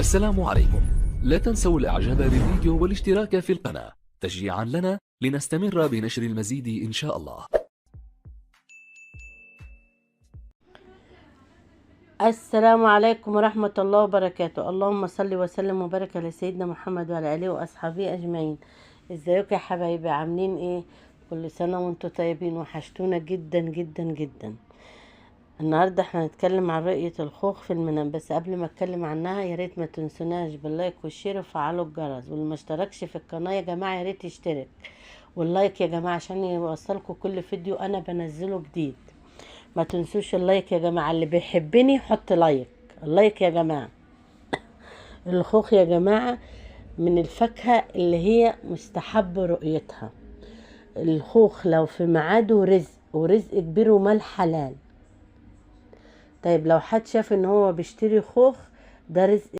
السلام عليكم. لا تنسوا الاعجاب بالفيديو والاشتراك في القناة تشجيعا لنا لنستمر بنشر المزيد ان شاء الله. السلام عليكم ورحمة الله وبركاته. اللهم صل وسلم وبارك على سيدنا محمد وعلى آله وأصحابه أجمعين. ازيكم يا حبايبي؟ عاملين ايه؟ كل سنة وانتم طيبين، وحشتونا جدا جدا جدا. النهاردة احنا هنتكلم عن رؤية الخوخ في المنام، بس قبل ما اتكلم عنها يا ريت ما تنسوناش بال like وال share وفعلوا الجرس، واللي ما اشتركش في القناة يا جماعة يا ريت يشترك، وال like يا جماعة عشان يوصلكم كل فيديو انا بنزله جديد. ما تنسوش ال like يا جماعة، اللي بيحبني يحط like، ال like يا جماعة. الخوخ يا جماعة من الفاكهة اللي هي مستحب رؤيتها. الخوخ لو في ميعاده رزق، ورزق كبير ومال حلال. طيب لو حد شاف ان هو بيشتري خوخ ده رزق.